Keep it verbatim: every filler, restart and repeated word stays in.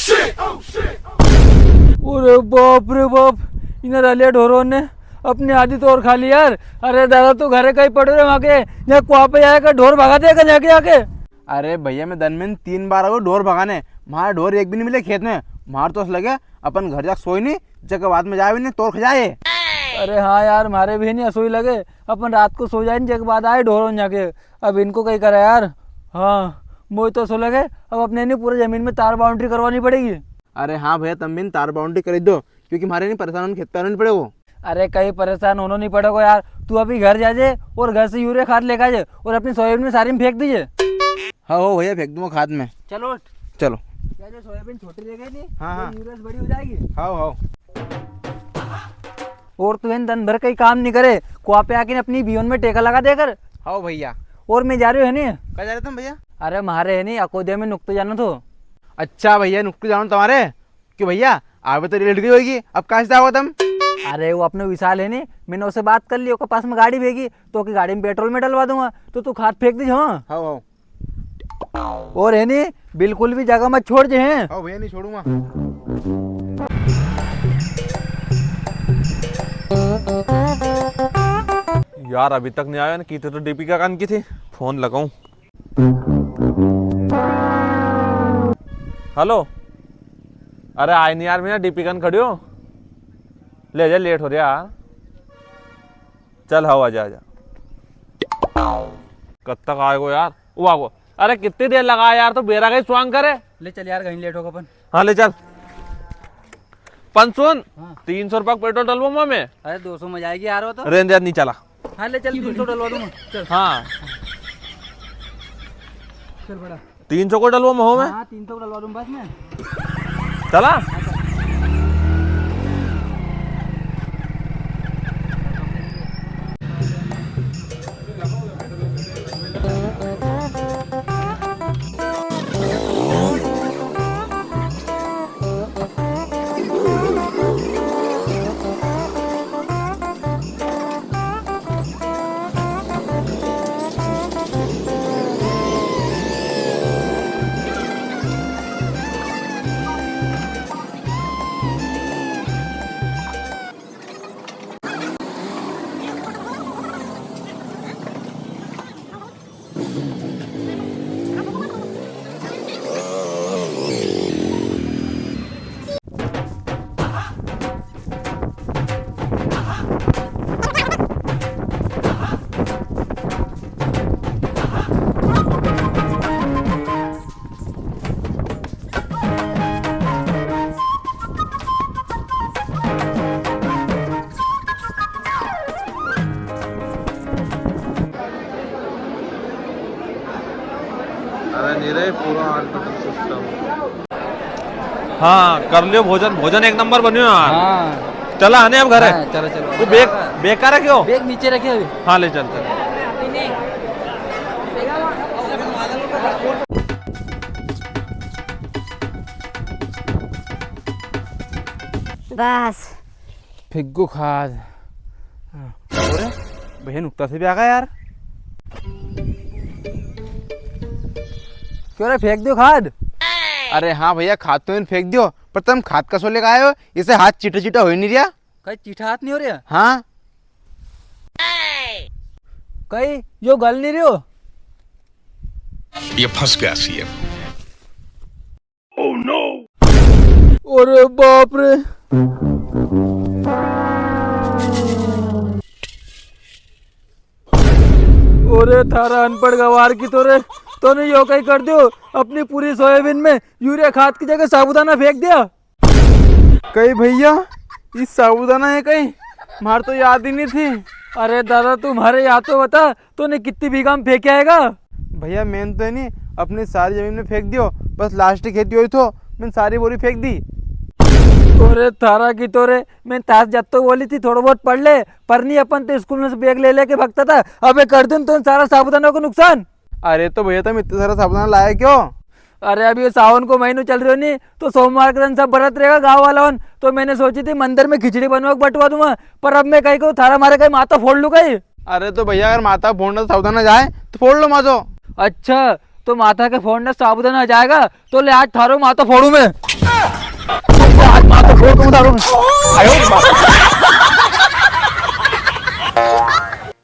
अरे बाप रे बाप, इन्हें रलिया ढोरों ने अपनी आधी तोर खा ली यार। अरे दादा, तू घरे कहीं पड़ो रे, वहाँ के यहाँ कुआ पे आया कर, ढोर भगा दिया कर यहाँ के, यहाँ के। अरे भैया, मैं दन में तीन बार आयो ढोर भगाने, म्हारे ढोर एक भी नी मिले खेत में। म्हारे तो असो लगे अपन घर जाके सोई नी, जके बाद में जावे नी, तोर खा जाए। अरे हाँ यार, म्हारे भी नी असो ही लगे, अपन रात को सो जाए नी, जके बाद आए ढोर यहाँ के। अब इनको कहीं करा यार। हाँ, मुझे तो असो लगे अब अपने नी पूरे जमीन में तार boundary करवानी पड़ेगी। अरे हाँ भैया, तम भी तार boundary करी दो, क्योंकि म्हारे नी परेशान होने खेत पे आना नी पड़ेगो। अरे कहीं परेशान होनो नी पड़ेगो यार, तू अभी घर जा जे और घर से यूरिया खाद लेके आ जे और अपनी सोयाबीन में सारी में फेंक दीजे। हाँ हो भैया, फेंक दूंगा खाद में। चलो उठ। चलो। क्या जो सोयाबीन छोटी रह गई नी, हाँ, वो हाँ। यूरिया से बड़ी हो जाएगी। हाँ, हाँ। और तू है नी दन भर कहीं काम नी करे, कुआ पे आके अपनी बियोन में टेका लगा दे कर। हाँ भैया। और मैं जा रही हूँ है नी। कहाँ जा रहे तुम भैया? अरे म्हारे है नी अकोदिया में नुकते जाना थो। अच्छा भैया, नुकते जाना तुम्हारे? क्यों भैया, आवे तो लेट गई होगी, अब कहाँ से जाओगे तुम? अरे वो अपने विशाल है नी, मैंने उसे बात कर ली, ओके पास में गाड़ी भेगी, तो ओके गाड़ी में पेट्रोल में डलवा दूंगा, तो तू खाद फेंक दीजे। हाँ। हाँ, हाँ। और है नी, बिल्कुल भी जगह मत छोड़ जे हैं। हाँ भैया, नी छोड़ूंगा। यार, अभी तक नी आया ना, की तो डीपी का कान की थी, फोन लगाऊं। हेलो, अरे आए नी यार, मैं डीपी कन खड़ियो, ले जा, लेट हो रहा यार। चल, हाँ, आजा, आजा। कद तक आएगो यार? वो आगो। अरे, कितनी देर लगा यार, तो बेरा का ही स्वांग करे। ले चल यार, कहीं लेट होगा अपन। हाँ, ले चल। पण सुन, हाँ। तीन सौ रुपया का पेट्रोल डलवाऊंगा मैं। अरे, दो सौ में जाएगी यार वो तो। रेंज यार, नी चला। हाँ, ले चल, तीन सौ डलवा दूंगा। चल। हाँ। चल बड़ा। तीन सौ को डलवाऊं मैं? हाँ, तीन सौ को डलवा दूं बस मैं। चला। अरे नी रे, पूरा ऑटोमेटिक सिस्टम। हाँ, कर लियो भोजन, भोजन एक नंबर बनियो यार। हाँ। चला आने अब घरे। हाँ, चलो, चलो। वो बैग, बैग का रखे हो? बैग नीचे रखे अभी। हाँ, ले चल, चल। बस। फेंक गो खाद। हाँ। अरे, भैया नुकता से भी आ गया यार। क्यों रे, फेंक दियो खाद? अरे हाँ भैया, खाद तो मैंने फेंक दियो, पर तुम खाद कसो लेके आए हो? इसे हाथ चिटा चिटा हो ही नी रिया। कई चिटा हाथ नी हो रिया? हाँ। कई यो गल नी रियो? ये फंस गया सीएम। अरे बाप रे। अरे थारा अनपढ़ गवार की तो रे, तूने यो कई कर दियो, अपनी पूरी सोयाबीन में यूरिया खाद की जगह साबूदाना फेंक दिया। कई भैया, ई साबूदाना है कई? म्हारे तो याद ही नी थी। अरे दादा, तू म्हारे या तो बता, तूने कितनी बीघा में फेंक आएगा? भैया, मैंने तो है नी अपनी सारी जमीन में फेंक दियो, बस लास्ट की खेती हुई तो मैंने सारी बोरी फेंक दी। अरे थारा की तो रे, मैं तास जब तो बोली थी थोड़ा बहुत पढ़ ले, पर नी, अपन तो स्कूल में से बैग ले लेके भागता था। अबे कर दूं तो सारा साबूदाना को नुकसान। अरे तो भैया, तुम इतना सारा साबूदाना लाए क्यों? अरे, अभी ये सावन को महीनो चल रह्यो नी, तो सोमवार के दिन सब व्रत रहेगा गाँव वाला होन। तो मैंने सोची थी मंदिर में खिचड़ी बनवा के बंटवा दूंगा, पर अब मैं कई कहूँ, थारा मारे कई माथा फोड़ लूँ कई। अरे तो भैया, अगर माथा फोड़ना साबूदाना जाए तो फोड़ लो माथो। अच्छा, तो माथा के फोड़ना साबूदाना जाएगा, तो ले आज थारो माथा फोड़ू मैं। आज मां तो फोड़ दूंगा। आयो रे बाप।